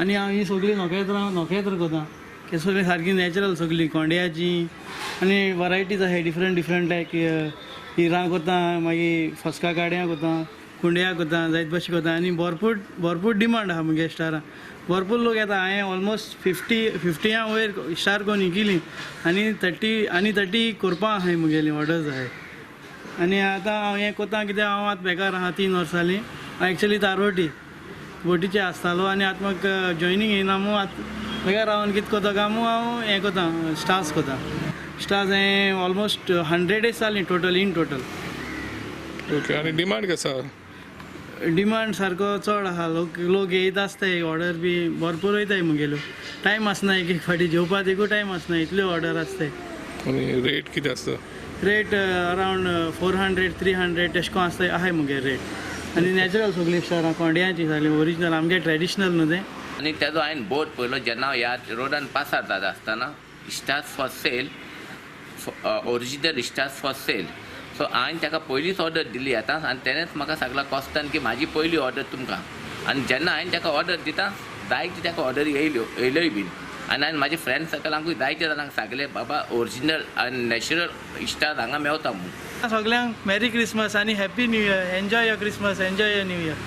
आनी हांव ही सगळीं नखेत्रां नखेत्रां करता की सगळीं सारकी नॅचरल सगळीं कोंड्याची आनी वरायटीज आहाय डिफरंट डिफरंट लायक हिरां करता, मागीर फस्का काड्यां करता, कुंड्या करता, जायत भाशेन करता. आनी भरपूर भरपूर डिमांड आहा मुगे स्टारां, भरपूर लोक येता. हांवें ऑलमोस्ट 50 50 वयर स्टार करून विकिली आनी 30 आनी 30 करपा आहाय मुगेली ऑर्डर्स आहाय. आनी आतां हांव हें करता कित्याक हांव आतां बेकार आहा 3 वर्सां जालीं. हांव एक्चुली तारवटी बोटीचे आसतालो आनी आतां म्हाका जॉयनींग येयना मू, आतां बेकार रावन कितें करता काय मू, हांव हें करता, स्टार्स करता. स्टार्स हें ऑलमोस्ट 100 जालीं टोटल इन टोटल. ओके, आनी डिमांड कसो आहा? डिमांड सारको चड आहा. लोक लोक येयत आसताय, ऑर्डर बी भरपूर वयताय मुगेल्यो. टायम आसना, एक एक फावटी जेवपा देखून टायम आसना, इतल्यो ऑर्डर आसताय. आनी रेट कितें आसता? रेट अरावंड 400, 300 तेश कोन आसताय आहाय मुगे रेट. आनी नॅचरल सगळीं स्टारां कोंड्याची सगळीं ओरिजिनल, आमगे ट्रेडिशनल न्हू तें. आनी तेजो हांवें बोर्ड पळयलो जेन्ना हांव ह्या रोडान पासार जाता आसतना, stars for sale, original stars for sale. So हांवें ताका पयलीच ऑर्डर दिली आतां आनी तेणेच म्हाका सांगलां कॉस्तान की म्हाजी पयली ऑर्डर तुमकां. आनी जेन्ना हांवें ताका ऑर्डर दिता जायत्यो ताका ऑर्डरी येयल्यो, येयल्योय बीन. आनी हांवें म्हाजे फ्रेंड सर्कलांकूय जायते जाणांक सांगलें, बाबा, ओरिजिनल आनी नॅचरल स्टार्स हांगा मेवता म्हूण. सगळ्यांक मॅरी क्रिसमस आनी happy new year. Enjoy your Christmas, enjoy your new year.